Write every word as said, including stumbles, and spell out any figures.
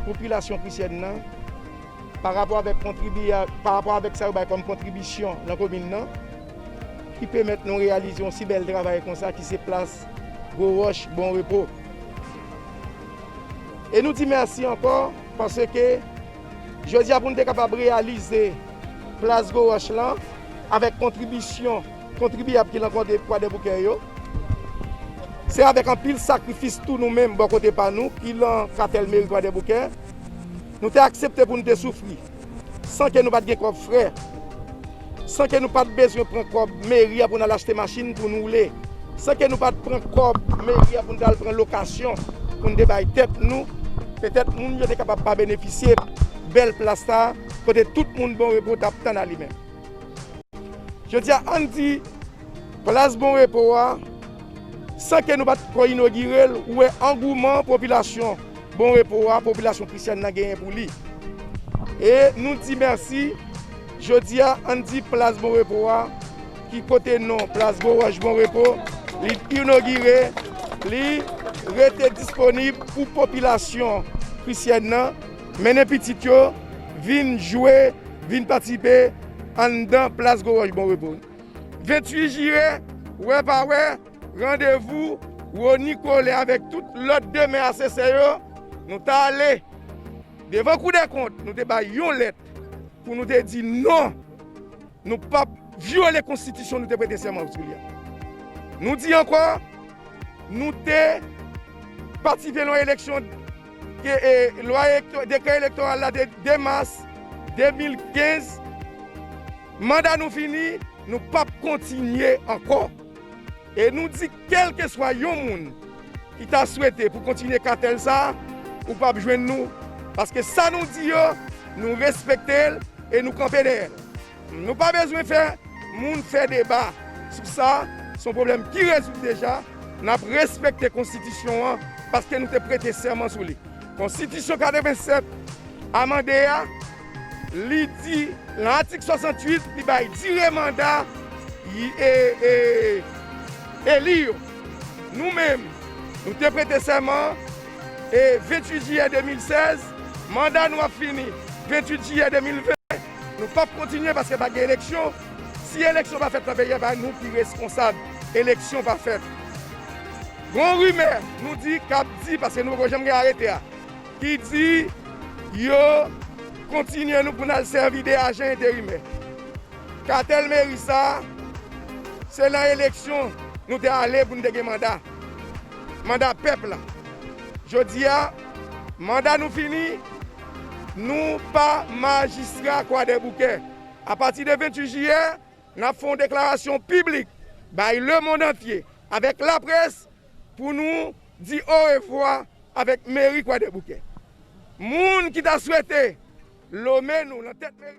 popilasyon krisyèn nan, pa rapò avèk kontribi-, pa rapò avèk sa yo bay kòm kontribisyon nan komin nan, ki pèmèt nou reyalize yon si bèl travay konsa ki se plas Gwo Wòch Bon Repo. E nou di mèsi ankò paske jodi a pou nou te kapab reyalize plas Gwo Wòch lan avèk kontribisyon kontribyab ki lan Kwadèboukè yo. Se avèk anpil sakrifis tou nou menm bò kote pa nou ki lan katèl meri Kwadèboukè, nou te aksepte pou nou te soufri san ke nou pa t gen kòb frè, san ke nou pa t bezwen pran kòb meri a pou n al achte machin pou n woule, san ke nou pa t pran kòb meri a pou n t al pran lokasyon pou n te bay tèt nou. Petèt moun yo te kapab pa benefisye bèl plas sa a kote tout moun Bon Repo t ap tann alimen. Jodi a, ann di plas Bon Repo a, san ke nou pa t ko inogire l, ou wè angouman popilasyon Bon Repo a, popilasyon krisyèn nan genyen pou li. E nou di mèsi. Jodi a, ann di plas Bon Repo a, ki pote non plas Gwo Wòch Bon Repo, li inogire, li rete disponib pou popilasyon krisyèn nan, mennen pitit yo, vin jwe, vin patisipe anndan plas Gwo Wòch Bon Repo. Venntuit jiyè, wè pa wè, randevou Rony Colin avèk tout lòt de mè asesè yo, nou ta ale devan Kou dè Kont, nou te bay yon lèt pou nou te di non, nou p ap vyole konstitisyon nou te prete sèman sou li a. Nou di ankò, nou te patisipe nan eleksyon ke, e, lwa elekto-, dekrè elektoral la te de mas de mil kenz. Manda nou fini, nou p ap kontinye ankò. E nou di, kèlkeswa yon moun ki ta swete pou kontinye katèl sa a, ou p ap jwenn nou. Paske sa nou di yo, nou respekte l e nou kanpe dèyè l. Nou pa bezwen fè moun fè deba sou sa, se yon pwoblèm ki rezoud deja. N ap respekte konstitisyon an paske nou te prete sèman sou li. Konstitisyon katrevennsèt amande a, li di, nan atik swasanntuit, li bay dire manda, e, e, eli yo. Nou menm, nou te prete sèman, e, venntuit jiyè de mil sèz, manda nou ap fini venntuit jiyè de mil ven, nou p ap kontinye paske pa gen eleksyon. Si eleksyon pa fèt nan peyi a, pa nou ki responsab eleksyon pa fèt. Gon rimè, nou di, k ap di, paske nou poko janm gen arete a, ki di yo kontinye nou pou n al sèvi de ajan enterimè. Katèl meri sa a, se nan eleksyon nou te ale pou n te gen manda. Manda pèp la. Jodi a, manda nou fini, nou pa majistra Kwadèboukè. Apati de venntuit jiyè, n ap fè yon deklarasyon piblik bay lemonn antye avèk laprès pou nou di orevwa avèk meri Kwadèboukè. Moun ki ta swete lome nou nan tèt meri